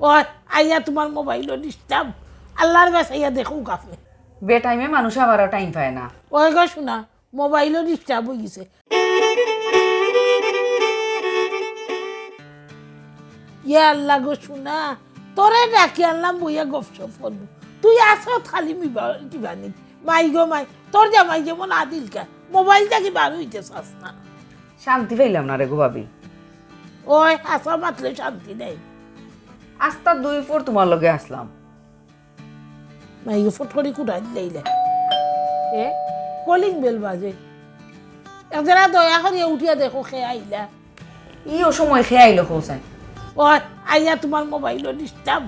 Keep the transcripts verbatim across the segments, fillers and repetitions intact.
ওই, আইয়া তুমার মোবাইলও disturb। আল্লার বায় চাইয়া দেখউক আপনে। বেটাইমে মানুষ আবার টাইম পায় না। ওই গো শুনা, মোবাইলও disturb অইগেছে। ইয়া আল্লা গো শুনা, তোরে ডাকি আনলাম বইয়া গপসপ করমু। তুই আছস খালি মিবা-, টিপানিত। মাই গো মাই, তোর জামাই যেমন আদিল কা, মোবাইল থাকি বার অইতে চাস না। শান্তি পাইলাম না রে গো ভাবি। ওই, হাছা মাতলে শান্তি নাই। আস্তা দুই পর তুমার লগে আছলাম। মাইগো ফট করি কুটা দিলাইলা। এ, calling bell বাজে। একজেরা দয়া করিয়া উঠিয়া দেখো, কে আইলা। ই অসময় কে আইলো কও চাই? ওই, আইয়া তুমার মোবাইলও disturb।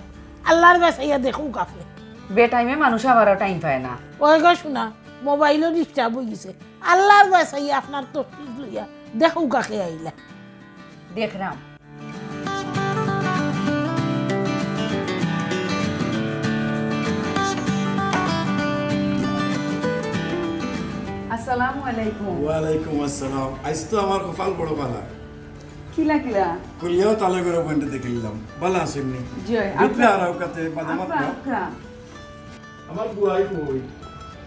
আল্লার বায় চাইয়া দেখউক আপনে। বেটাইমে মানুষ আবার টাইম পায় না। ওই গো শুনা, মোবাইলও disturb অইগেছে। আল্লার বায় চাইয়া আপনার তসবিহ লইয়া দেখউক কে আইলা। দেখরাম। আসসালামু আলাইকুম। ওয়ালাইকুম আসসালাম। আইজ তো আমার কপাল বড় ভালা। কিলা কিলা? কলিয়াও তালই ঘরর বইনরে দেখিলাম। ভালা আছইন নি? জি, ভিতরে আরাউক্কা তে, বাদাম আউক্কা। আউক্কা। আমার বুয়াই কই?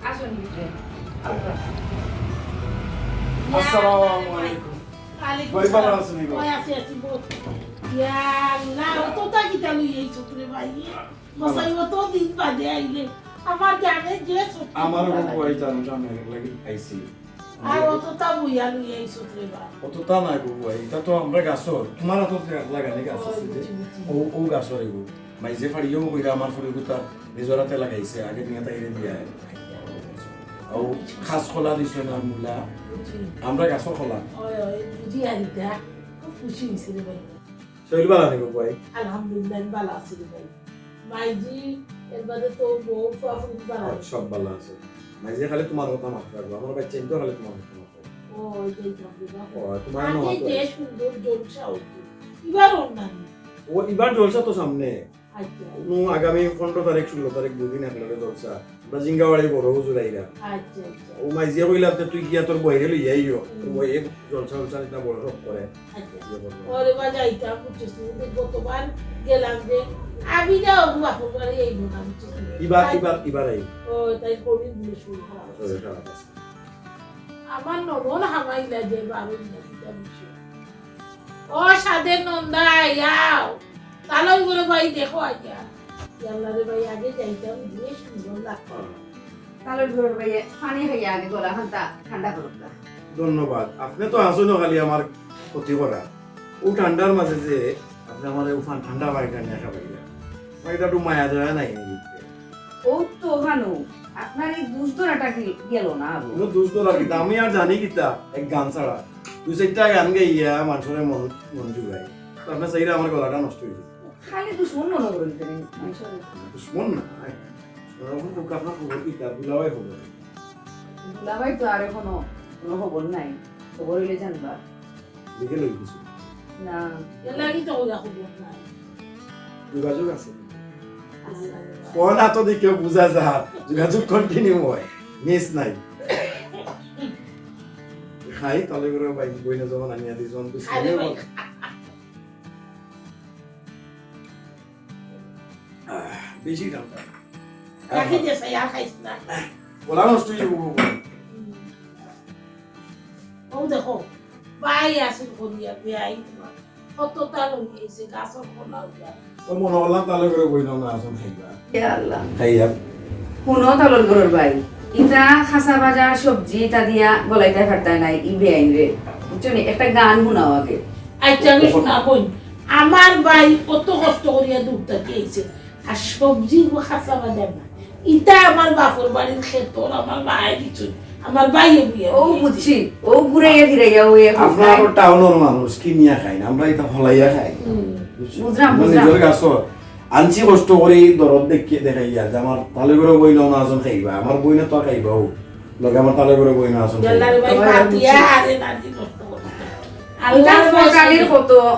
আসুন ভিতরে। আসুন। আসসালামু আলাইকুম। ওয়ালাইকুম ভাই, ভালা আসসালাম। আছইন নি গো? ওই আছি, আছি, বস। ইয়া আল্লা, অততা কিতা লইয়া আইছো রে ভাই? বসাই অত দিন বাদে আইলে। আমার জানে যে সত্যি আমারও কথা। বুয়াই জানো, জানো, এর লাগি আইছি। আর অততা বইয়া লইয়া আইছো রে বা? অততা নায় গো বুয়াই, ইতা তো আমরার গাছর, তুমার আতর লাগানি গাছ ওই আছে যে। বুঝছি, বুঝছি। ও, ও গাছর এগু। মাইজে ফাড়িও কইরা আমার ফুলগুতা নিজর আতে লাগাইছে, আগে দিয়া তাইরে দিয়া। ও খাস কলা দিছে না মুলা। বুঝছি। আমরার গাছর কলা। ওই, ওই, বুঝি আর ইতা। খুব খুশি অইছি রে ভাই। শরীর ভালা নি গো বুয়াই? আলহামদুলিল্লাহ, আমি ভালা আছি রে ভাই। মাইজি, এর বাদে তো বউ, ফুয়া, ফুরি ভালা আছে? সব ভালা আছে। মাইজি খালি তুমার কথা মাত রাখবো, আমার ভাই চেন তো খালি তুমার কথা মাত রাখবো। ও, ওই যে এই ঠাকুর, ও, তুমার আগে নাম যে আছে। সুন্দর জলসা অইতো, ইবার অর না নি? ও, ইবার জলসা তো সামনে। আচ্ছা। নু আগামী পনরো তারিখ, ষোলো তারিখ দুই দিন একলগে জলসা। আমরা জিঙ্গাবাড়ি বড় হুজুর আইরা। আচ্ছা, আচ্ছা। ও মাইজিয়ে কইলা, "তে তুই গিয়া তোর বইরে লইয়া আইও।" হুম। ও বইয়ে জলসা উলসা নিতা বড় সব করে। আচ্ছা। ইয়ে করবো। ওরে বা যাইতাম, বুঝছস নি? কিন্তু গতবার গেলাম যে, আমি না ওগু বাপর বাড়ি আইবো না, বুঝছস নি? ইবার, তাই ইবার, ইবার আইবো। ও, তাই শরীর বুলে শরীর খারাপ আছে। শরীর খারাপ আছে। আমার ননদ হামাইলা যে বারো দিন কিতা বুঝছো? ও সাদের নন্দা, আও। তালই ঘরর বাই দেখো আইয়া। ইয়াল্লা রে ভাই, আগে যাইতাম, বেশ সুন্দর লাগতো। তালই ঘরর বাইয়ে পানি খাইয়া আগে গলা খান্তা ঠান্ডা করুক না। ধন্যবাদ। আপনে তো আছইন না খালি আমার ক্ষতি করা। ও ঠান্ডার মাঝে যে আপনে আমার ও ফান ঠান্ডা পানিটা নিয়া খাবাইলা। আমার ইটা একটু মায়া দয়া নাই নি? ও তো হানু, আপনার এই দুষ ধরাটা কি গেল না আবু? কোনো দুষ ধরা কিতা? আমি আর জানি কিতা, এক গান ছাড়া। দুই চাইরটা গান গাইয়া মানষরে মন, মন জুগাই। তো আপনে চাইরা আমার গলাটা নষ্ট অইছে। খালি দুশমন মনো করইন কেনে মানষরে? দুশমন না, আয়। ওরকম তো আপনার খবর কিতা, দুলাভাই খবর। দুলাভাই তো আর এখনো কোনো খবর নাই, খবর অইলে জানবা। দেখে লই কিছু। না। এর লাগি তো ওরা খবর নাই। যোগাযোগ আছে। আছে। ফোন আতো দি কেউ বুঝা যায়, যোগাযোগ continue হয়, miss নাই। খাই, তালই ঘরর বাই, বইনে যখন আনিয়া দিছইন, তো আরে শুনে ভাই। বল। আহ, বেশি ঠান্ডা। রাখি দে, সাই, আর খাইস না। গলা নষ্ট অই যাইবো গো। হুম। ও দেখো, বাই আসল করিয়া, বেআই তোমার। কততা লই আইছে, গাছর কলা উঠা। ও মনো করলাম তালই ঘরর বইনে না আসল খাইবা। ইয়া আল্লাহ। খাইয়া। হুনো তালই ঘরর বাই, ইতা খাসা ভাজা সবজি ইতা দিয়া গলাইতায় পারতায় নায়, ই বেআইনরে। বুঝছো নি? একটা গান হুনাও আগে। আচ্ছা, আমি শোনা বইন। আমার বাই কত কষ্ট করিয়া দূর থাকি আইছে। আর সবজি ও খাসা বাজার না। ইতা আমার বাপর বাড়ির খেতর, আমার মায়ে দিছইন। আমার বাইয়ে বুইয়া ও দিছইন। বুঝছি, ও ঘুরাইয়া ফিরাইয়া ও এখন আপনারা খায়। তো টাউনর মানুষ, কিনিয়া খাইন, আমরা ইতা ফলাইয়া খাই। হুম। বুঝছো? বুঝলাম, আমরা বুঝলাম। নিজর গাছর আনছি কষ্ট করি দরদ দেখিয়া দেখাইয়া যে আমার তালই ঘরর বইনে না আসল খাইবা, আমার বইনে তো খাইবা ও। লগে আমার তালই ঘরর বইনে আসল খাইবা। ইয়াল্লা রে ভাই, ও, পাতিয়া বুঝছি। আরে নাতি নষ্ট করে। ইতা আল্লাহর ফটানির বাসায়। কত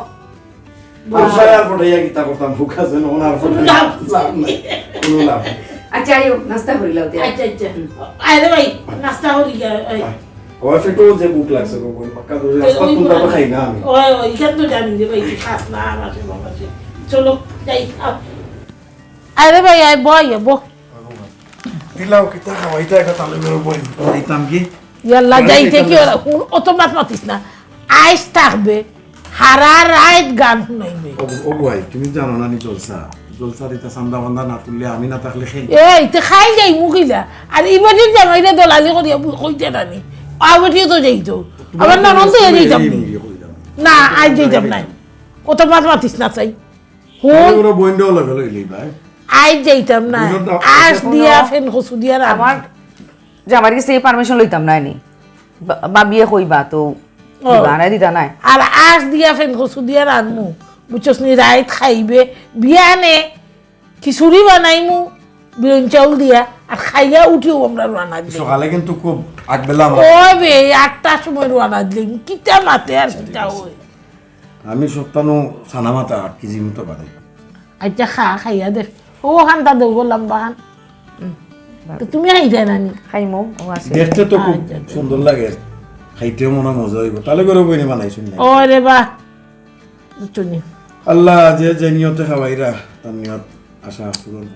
ব্যবসায় আর ফটাইয়া কিতা করতাম, ভুক আছে না, ওনার ফটানি লাভ লাভ নাই, কোনো লাভ নাই। আচ্ছা, আইও, নাস্তা করি লও তে। আচ্ছা, আচ্ছা। হুম। আরে ভাই, নাস্তা করি গিয়া, এই। আয়, আমার পেটও যে ভুক লাগছে গো, বইন, পাক্কা দূরে তাহলে রাস্তা ওই তুলতে তো পুরান খাই না আমি। ওই, ওই, ইখান তো জানি যে ভাই, তুই খাস না, আমার সে বাবা সে। চলো, যাই, আও। আরে ভাই, আয়, বয়, বয়। দিলাও কিতা খাওয়াইতা একটা তালই গরু বই। দিতাম কি? ইয়াল্লা, যাইতে কি ওরা? অত মাত মাতিস না। আইস থাকবে, হারা রাইত গান হুনাইবে। ও, ও ভাই, তুমি জানো না নি জলসা? জলসা দিতা চান্দা বান্দা না তুললে আমি না থাকলে খেয়ে। এই, তে খাই যাই মুখিলা। আর ইবাটির জামাইরে দলালি করিয়া বু-, কইতে না নি। আবেটিও তো যাইতো। আবার ননদ তো এই যাইতাম নি। মুখে কইতাম। না, আজ যাইতাম নাই। অত মাত মাতিস না চাই। হুন। তাহলে ওরা বইনটাও লাগালো ইলি ভাই। আজ যাইতাম না। বুঝলাম তো, আজ আচ্ছা, দিয়া কোনো ফেন কচু দিয়া রান। আমার জামাইর গেছে পারমিশন লইতাম না নি। বা-, বাবিয়ে কইবা তো ও। দিবা না, দিতা নাই। আর আজ দিয়া ফেন কচু দিয়া রানমু। বুঝছস নি, রাইত খাইবে। বিয়ানে খিচুড়ি বানাইমু, বিরন চাউল দিয়া, আর খাইয়া উঠিও আমরা রওনা দিলাম। সকালে কিন্তু খুব আগবেলা আমরা ওই বে, আটটার সময় রওনা দিলাম। কিতা মাতে আর কিতা ওই। আমি সপ্তাহ সানা মাতা আট কেজি মতো বাদে। আচ্ছা, খা, খাইয়া দেখ। ও, খানটা দেবো, লম্বা খান। হুম, তো তুমি খাইতে না নি? খাইমু, ও আছে। দেখতে তো খুব আচ্ছা, আচ্ছা। সুন্দর লাগে, খাইতেও মনে হয় মজা হইব। তাহলে করে বইনে বানাইছুন না। ও রে বাহ, বুঝছো নি? আল্লাহ যে যে নিয়তে খাওয়াইরা, তার নিয়ত আশা পূরণ হোক।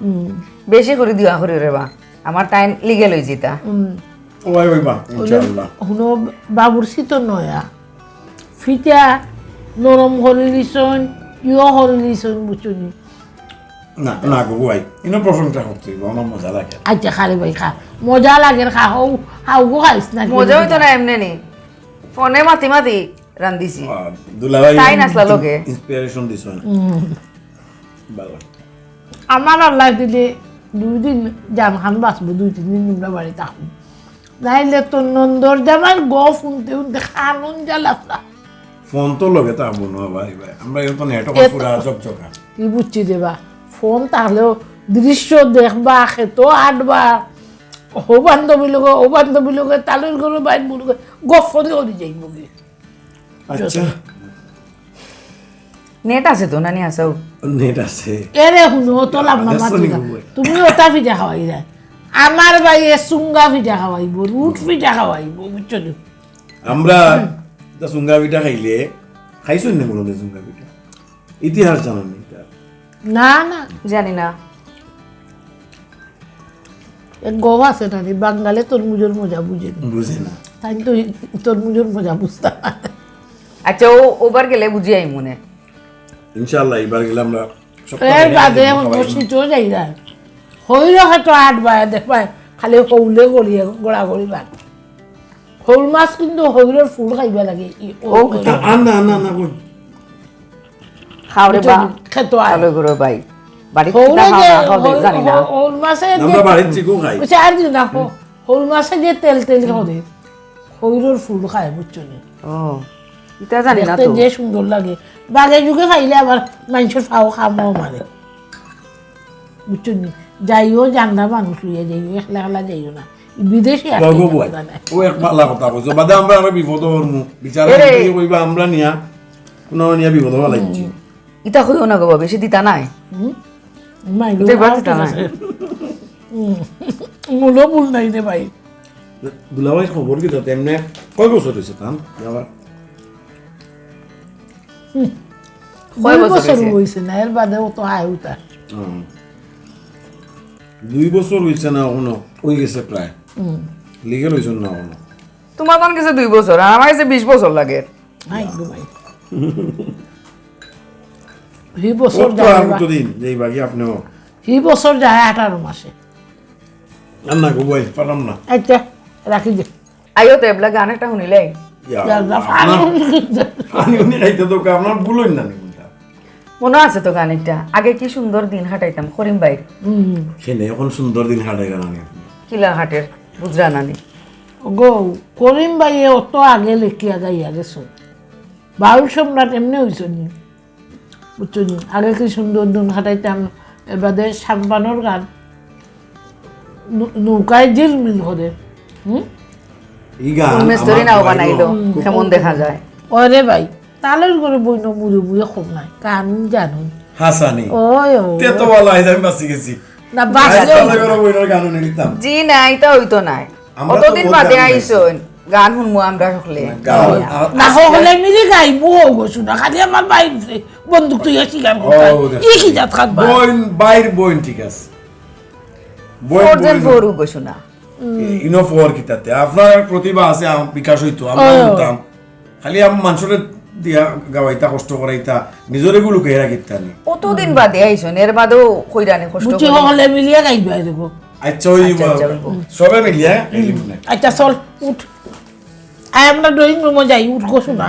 হুম। বেশি করি দোয়া করি রে বা, আমার তাই লিগে লই যিতা। হুম। ও ভাই, ওই বা, ইনশাআল্লাহ। হুনো, বাবুর্চি তো নয়া। ফিটা নরম করি দিছইন, ইয়ো করি দিছইন, বুঝছো নি? না, না গো ভাই, ইনো প্রশংসা করতে হইব, আমার মজা লাগে। আচ্ছা, খা রে ভাই, খা। মজা লাগে, খা, হও, হাও গো খাইস না, মজা হইতো না এমনি নি। ফোনে মাতি মাতি রান্দিছি। আহ, দুলাভাই তাই নাচলা লোকে। Inspiration দিছইন। হুম। ভালো। আমার আল্লাহ দিলে দুই দিন জান খান বাঁচবো, দুই তিন দিন আমরা বাড়ি থাকবো। নাইলে তো নন্দর জামাই গো শুনতে শুনতে খানুন জ্বালাতলা। ফোন তো লগে তা মনো ভাই ভাই। আমরা এখন তো নেট এত পুরা চকচকা। কি বুঝছি দেবা? ফোন তাহলেও দৃশ্য দেখবা, খেতো আটবা, ও বান্ধবী লগে, ও বান্ধবী লগে, তালুর ঘরে বাইর মুর লগে, গপ ফোনে করি যাইব গি। আচ্ছা। নেট আছে তো, নানি আসাও। নেট আছে। এরে হুনো, ও তো লাম্বা আমাদের মাতি সনি না। বউয়ে। তুমি ওটা ফিটা খাওয়াই যায়। আমার ভাইয়ে সুঙ্গা ফিটা খাওয়াইব, রুট ফিটা খাওয়াইব, বুঝছো নি? আমরা এটা সুঙ্গা ফিটা খাইলে, খাইছইন না কোনোদিন সুঙ্গা ফিটা? ইতিহাস জানো নি এটা? না, না। জানি না। এক গো আছে না রে, বাঙালে তরমুজর মজা বুঝে না। বুঝে না। তাই তো তরমুজর মজা বুঝতাম না। আচ্ছা, ও, ওবার গেলে বুঝি আই মনে। ইনশাআল্লাহ, এবার গেলে আমরা সব এর কথা বাদে জানি, এখন তো সবাই। শীতও যাই না। হইল হয়তো আট বায়, দেখবায়, খালি হৌলে গড়িয়ে গড়াগড়ি বাদ। হৌল মাছ কিন্তু হৌলর ফুল খাইবা লাগে। ই, ও, ও, কথা। আন না, আন না, আন না, বল। খাও রে বা। খেতো আয়। ভালো করে ভাই। বাড়ির হৌলে কিতা খাও যে না খাও দে, হৌল, জানি না। হৌল মাছে যে আমরা বাড়ির চিকু খাই। ওই যে আর দিন না, হৌ-, হৌল মাছে যে তেল তেল খাও দে। হৌলর ফুল খায়, বুঝছো নি? ও, ইটা জানি না দেখতে তো। যে সুন্দর লাগে। বাগে যুগে খাইলে আবার মানুষের ফাও খামও মারে। বুঝছো নি? যাইও, জানলা মানুষ লইয়া যাইও, একলা একলা যাইও না। বিদেশে আর বাবু কি বয়, কথা নাই। ও এক পালা কথা কইছো। বাদে আমরা আরো বিপদ হরমু। বিচারে এরে। কি কইবা আমরা নিয়া, কোনো নিয়া বিপদ হওয়া লাগছি। হুম। ইতা কইও না গো, বেশি দিতা নাই। হুম? মাই গো, ইতা আর বাদ দিতা কি নাই। আছে? হুম। মূলো ভুল নাই রে ভাই। দুলাভাই খবর কি তাতে এমনে কয় বছর হইছে তান? আবার হুম। কয় দুই বছর বছর হইছে? হইছে না, এর বাদে ও তো আয় উতা। হুম। দুই বছর হইছে না এখনো, হই গেছে প্রায়। হুম। লিগেল হইছে না এখনো। তোমার কোন গেছে দুই বছর, আর আমার গেছে বিশ বছর লাগে। আই গো ভাই। হি বছর ও তো যায় আর বা-, কতদিন, যেই বাকি আপনিও। হি বছর যায় আঠারো মাসে। আর না গো ভাই, পারলাম না। আচ্ছা, রাখি দে। আইও তো এবলা গান একটা শুনিলাই। ইয়া, ইয়া, আল্লাহ, না। পানি উনি খাইতে তো আপনার ভুল হইল না নি কোনটা? মনে আছে তো গান একটা? আগে কি সুন্দর দিন কাটাইতাম, করিম ভাই। হুম। সে নেই, এখন সুন্দর দিন কাটাই গেল না আপনি। কিলা হাটের, বুঝরা না নি? গো, করিম ভাইয়ে অত আগে লেখিয়া গাইয়া গেছো। বাউল সম্রাট এমনি হইছো নি। বুঝছো নি? আগে কি সুন্দর দিন কাটাইতাম, এবারে সাম্পানোর গান। নৌ-, নৌকায় ঝিলমিল করে। হুম? ই গান কোন মেস্তরি আমার নাও ভাই বানাইলো, খুব কেমন দেখা যায়। ওরে ভাই, তালই গরু বইন মুড়ে মুড়ে খুব নাই, গান জানো। হাসানি। ওই, ওই। তে তো ভালো, আজ আমি বাঁচি গেছি। না, আজ বাঁচলেও তালই গরু বইনর গান নিতাম। জি না, এটা হইতো নাই। আমরা তো অতদিন বহুত বাদে গান আইসইন। গান শুনমু আমরা সকলে। গান, ইয়া। আ- না, হকলে মিলি গাইমু, ও গো শুনা, খালি আমার বাইর বন্দুক তুই স্বীকার করতে। ও, দেখো। ই কি জাত খাত বা? বইন, বাইর বইন, ঠিক আছে। বইন, ফোর জেন বইন। ফোর উগো শোনা। ইনো ফোর কিতাতে? আপনার প্রতিভা আছে, আম-, বিকাশ হইতো, আমরা ও। শুনতাম। খালি আম মানুষরে দিয়া গাওয়াইতা, কষ্ট করাইতা, নিজরে গুলো কে রাখিতা নি। অতদিন বাদে আইছন, এর বাদেও কইরানি কষ্ট বুঝছি, করি। হকলে মিলিয়া গাইবা দেখো। আচ্ছা, ওই আচ্ছা, আচ্ছা, ওই। সবে মিলিয়া, এই না। আচ্ছা, চল, উঠ। আয়, আমরা ড্রয়িং রুমে যাই, উঠ গো শুনা।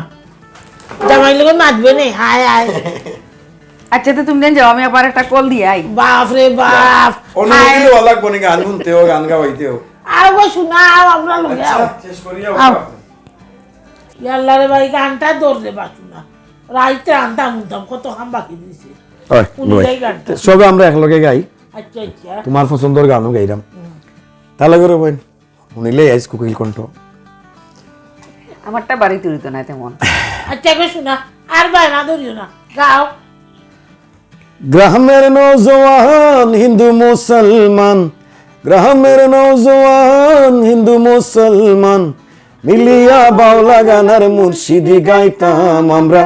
জামাই লগে মাতবে নে, আয়, আয়। আচ্ছা, তো তুমি দেন যাও, আমি আবার একটা কল দিয়ে আই। বাপ রে বাপ। অন্য হায়। দিনও ভালো লাগবো নি, গান শুনতেও, গান গাওয়াইতেও। আও গো শুনা, আও, আমরা লগে আও। শেষ করিয়া আও। ইয়াল্লা রে ভাই, গানটা ধর রে বা শুনা। রাইতে আনতাম উনতাম, কত কাম বাকি দিছে। ওই, উনি ওই। গাই গানটা। সবে আমরা একলগে গাই, আচ্ছা, আচ্ছা। তোমার পছন্দর গানও গাইলাম। তাহলে করে বইন, শুনিলে আইস কুকিল কণ্ঠ। আমারটা বাড়ি তুলিত না তেমন। আচ্ছা গো শুনা, আর বায়না ধরিও না, গাও। গ্রামের নওজোয়ান হিন্দু মুসলমান, গ্রামের নওজোয়ান হিন্দু মুসলমান, মিলিয়া বাউলা গান আর মুর্শিদি গাইতাম আমরা,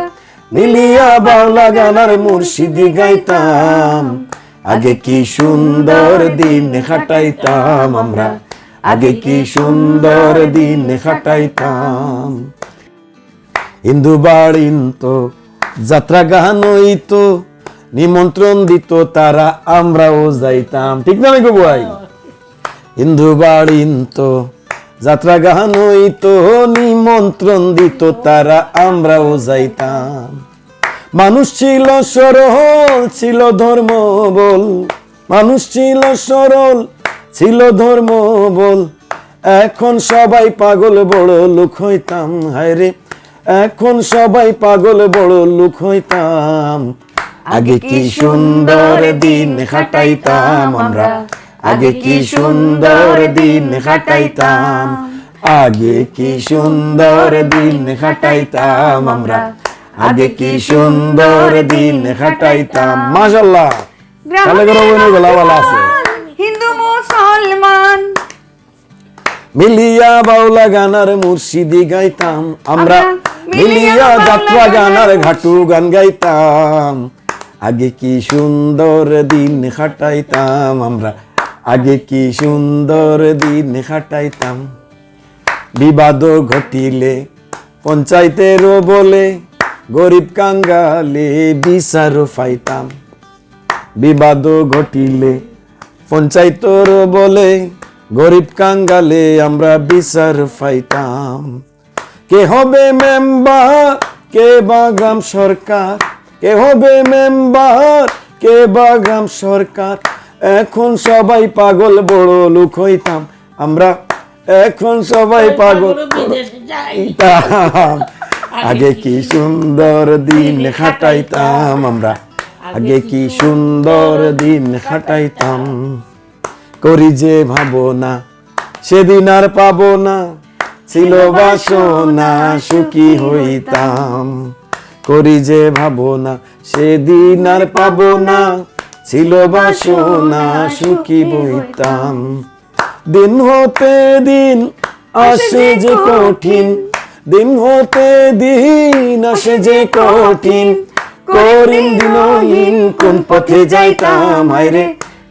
মিলিয়া বাউলা গান আর মুর্শিদি গাইতাম। আগে কি সুন্দর দিন কাটাইতাম আমরা, আগে কি সুন্দর দিন কাটাইতাম। হিন্দু বাড়িন্ত যাত্রা গান হইতো, নিমন্ত্রণ দিত তারা, আমরাও যাইতাম। ঠিক না, নাকি বুয়াই? হিন্দু বাড়িন্ত যাত্রা গান হইতো, নিমন্ত্রণ দিত তারা, আমরাও যাইতাম। মানুষ ছিল সরল, ছিল ধর্ম বল, মানুষ ছিল সরল, ছিল ধর্ম বল। এখন সবাই পাগল বড় লোক হইতাম, হায় রে, এখন সবাই পাগল বড় লোক হইতাম। আগে কি সুন্দর দিন কাটাইতাম আমরা, আগে কি সুন্দর দিন কাটাইতাম, আগে কি সুন্দর দিন কাটাইতাম আমরা, আগে কি সুন্দর দিন কাটাইতাম। মাশাআল্লাহ। তাহলে করে বইন, গলা ভালা আছে। হিন্দু মুসলমান। মিলিয়া বাউলা গান আর মুর্শিদি গাইতাম আমরা, আমরা মিলিয়া মিলিয়া যাত্রা বাউলা গান আর গান। ঘাটু গান গাইতাম। আগে কি সুন্দর দিন কাটাইতাম আমরা, আগে কি সুন্দর দিন কাটাইতাম। বিবাদ ঘটিলে পঞ্চায়েতেরও বলে, গরিব কাঙ্গালে বিচার পাইতাম। বিবাদ ঘটিলে পঞ্চায়েতর বলে, গরিব কাঙ্গালে আমরা বিচার পাইতাম। কে হবে মেম্বার, কে বা গ্রাম সরকার, কে হবে মেম্বার, কে বা গ্রাম সরকার। এখন সবাই পাগল বড় লোক হইতাম আমরা, এখন সবাই পাগল বিদেশে যাই। হইতাম। আগে কি সুন্দর দিন কাটাইতাম আমরা, আগে কি সুন্দর দিন কাটাইতাম। করি যে ভাবনা সেদিন আর পাবো না, ছিল বাসনা সুখী হইতাম। করি যে ভাবনা সেদিন আর পাবো না, ছিল বাসনা সুখী হইতাম। দিন হতে দিন আসে যে কঠিন, দিন হতে দিন আসে যে কঠিন, করিম দিনহীন কোন পথে যাইতাম, হায় রে,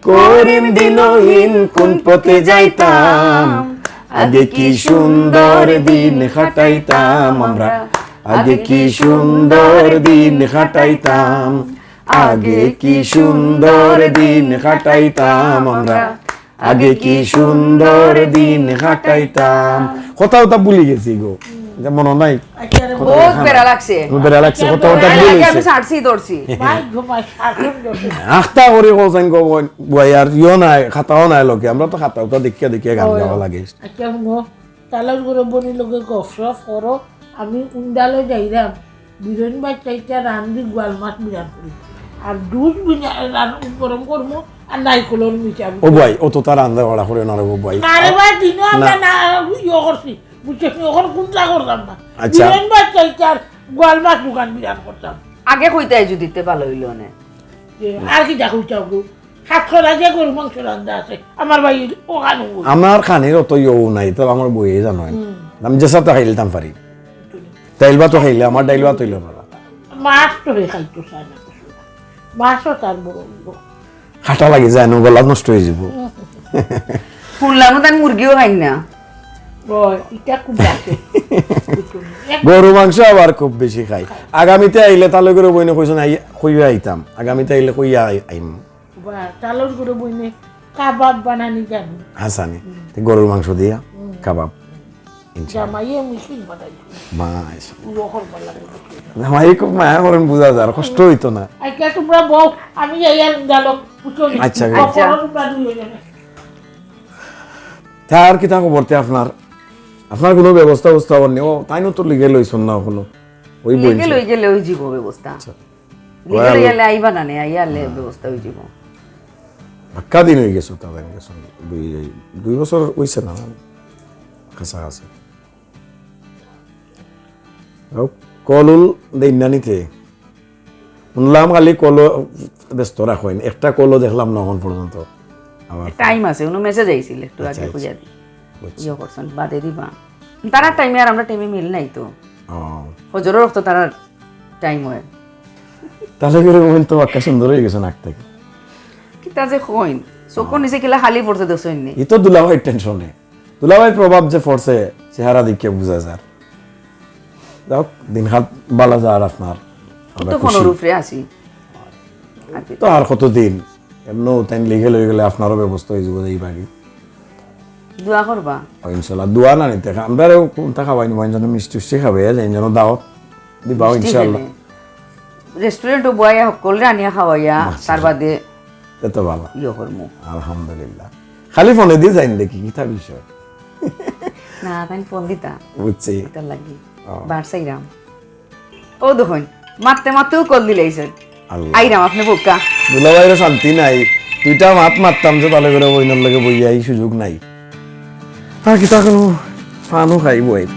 করিম দিনহীন কোন পথে যাইতাম। আগে কি সুন্দর দিন কাটাইতাম আমরা, আগে কি সুন্দর দিন কাটাইতাম, আগে কি সুন্দর দিন কাটাইতাম আমরা, আগে কি সুন্দর দিন কাটাইতাম। কথা কথা ভুলি গেছি গো, যে মনে নাই। আচ্ছা রে, কথা বহুত কথা বেড়া লাগছে। আমার বেড়া লাগছে, কথা কথা বেড়া ভুলি লাগে, গেছি। আমি ছাড়ছি ধরছি। ভাই ঘুমাই, শাসন করছে। আখতা করি কওছেন গো বইন, বুয়াই আর ইয়ো নাই, খাতাও নাই লগে, আমরা তো খাতা উতা দেখিয়া দেখিয়া গান ওই। গাওয়া লাগে। আচ্ছা, শুনো, তালার করে বনি লগে গফ সফ করো, আমি উন্ডালো যাইরাম, বিরন বাচ্চাইটা রান্ধি গোয়াল মাছ বিরান করি, আর দুধ বিরা-, রান-, গরম করমু, আর নাইকলর মিঠা। ও বুয়াই, অত তার আন্দা বাড়া করে না রে ও বুয়াই। না রে ভাই, দিনও আমরা না। না ইয়ে করছি, বুঝছো নি? ওখানে কোনটা করতাম না। আচ্ছা। বিরন বাচ্চাইটা আর গোয়াল মাছ দোকান বিরান করতাম। আগে কইতে আইজু দিতে ভালো হইলো নে। যে আর কি দেখো চাও গো, সাতশো রাজা গরু মাংস রান্ধা আছে, আমার ভাই ওখানে। আমার খানির অত ইয়েও নাই, তো আমার বইয়ে জানো। আমি যেসাথে খাইতাম পারি। ডাইল ভাতও খাইলে আমার ডাইল ভাত অইলো না। মাছ তো হে খাইতো চায় না কিছু। মাছও তার বড় অইবো। খাটা লাগি যায় না, গলা নষ্ট অই যাইবো। শুনলাম তাই মুরগিও খাই না। ও, ইটা খুব রাখে। গরু মাংস আবার খুব বেশি খাই। আগামীতে আইলে তালই গরু বইনে কইছইন আই-, কইয়া আইতাম। আগামীতে আইলে কইয়া আই-, আইম। বা, তালই গরু বইনে কাবাব বানানি জানি। হাছানি। তে গরুর মাংস দিয়া কাবাব। ইনশাআল্লাহ। জামাইয়ে মেশিন বানাইছে। মাশাআল্লাহ। ও হর বালা লাগে। জামাই খুব মায়া করেন বুঝা যায়, কষ্ট অইতো না। আচ্ছা, তোমরা বও, আমি যাই আর গেল, বুঝছো নি? আচ্ছা, আচ্ছা। বড় তোমরা দুই হয়ে যাবে। তার কিতা খবর তে আপনার? আপনার কোনো ব্যবস্থা ব্যবস্থা অর নি? ও, তাইনও তো লিগে লইছইন না অখনো। ওই বই লিগে লই গেলে ওই জীব ব্যবস্থা। আচ্ছা। লিগে লই গেলে আইবা না নে, আইয়া লে ব্যবস্থা অই যাইবো। বাক্কা দিন অই গেছে, তাদের গেছে। দুই, দুই বছর অইছে না, কাছাকাছি। ও, কলুল দেইন না নিতে। শুনলাম খালি কলো ব্যস্ত রাখইন, একটা কলো দেখলাম না অখন পর্যন্ত। আমার টাইম আছে, উনো মেসেজ আইছিল, একটু আগে আচ্ছা, খুঁজে আচ্ছা। দিই। বুঝছি। ইয়ে করছেন, বাদে দিবা। তারা টাইমে আর আমরা টাইমে মিল নাই তো। ও। ফজরর অক্ত তারার টাইম হয়। তাহলে করে বইন তো বাক্কা সুন্দর অই গেছে নাক থাকি। কিতা যে কইন, চোখর নিচে কিলা খালি পড়তে দেখছইন নি? ই তো দুলাভাইর টেনশনে। দুলাভাইর প্রভাব যে পড়ছে, চেহারা দেখিয়া বুঝা যার। যাউক, দিনকাল বালা যার আপনার। আমরা তো খুশি। ফোনর উপরে আছি। আর কি। তো আর কতদিন? এমনও তাইন লিগে লই গেলে আপনারও ব্যবস্থা অই যাইবো, এই বাড়ি। দোয়া করবা? ও, ইনশাআল্লাহ, দোয়া না নিতে। আমরা আরো কোনটা খাওয়াই নিবো, যেন মিষ্টি টিষ্টি খাবে, যেন দাওয়াত দিবা, মিষ্টি ইনশাআল্লাহ। খাইলে। রেস্টুরেন্টও বওয়াইয়া, হকলরে আনিয়া খাওয়াইয়া, মাশাআল্লাহ। তার বাদে এত ভালা। ইয়ে করমু। আলহামদুলিল্লাহ। খালি ফোনে দি যাইন দেখি, কিতা বিষয়? না, তাই ফোন দিতা। বুঝছি। এটা লাগি। ও। বার চাইরাম। ও দেখইন, মাততে মাততেও কল দিলাইছে। আল্লাহ। আইরাম, আপনে বোকা। দুলাভাইরও শান্তি নাই। দুইটা মাত মাততাম যে তালই গরু বইনর লগে বইয়া, এই সুযোগ নাই। আর কিতা করমু, পানও খাইবো এই।